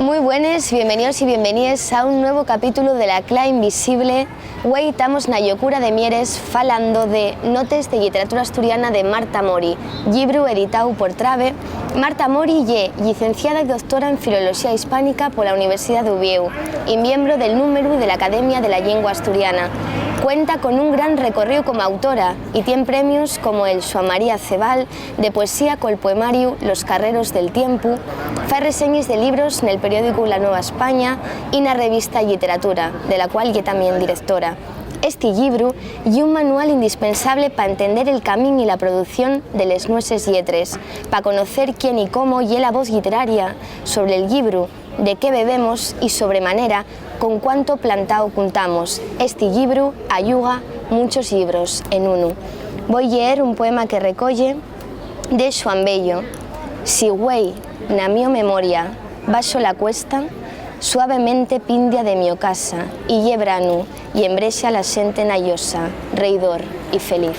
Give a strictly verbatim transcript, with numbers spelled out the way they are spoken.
Mui buenes, bienveníos y bienveníes a un nuevu capítulo de La Cla Invisible. Güei tamos na llocura de Mieres falando de Notes de Lliteratura Asturiana de Marta Mori, llibru editáu por Trabe. Marta Mori ye llicenciada y doctora en Filoloxía Hispánica pola Universidá d'Uviéu y miembru del númberu de l'Academia de la Llingua Asturiana. Cuenta con un gran recorríu como autora y tien premios como el Xuan María Acebal de poesía col poemariu Los carreros del tiempu, fai reseñes de llibros nel periódicu La Nueva España y na revista Lliteratura, de la cual ye tamién directora. Esti llibru ye un manual indispensable pa entender el camín y la producción de les nueses lletres, pa conocer quién y cómo ye la voz lliteraria sobre'l llibru, de qué bebemos y, sobre manera, con cuánto plantao cuntamos. Esti llibru ayuga munchos llibros en unu. Voi lleer un poema que recoye de Xuan Bello. Si güei, na mio memoria, baxo la cuesta, suavemente pindia de mio casa, y ye branu, y embrexa la xente na llosa, reidor y feliz.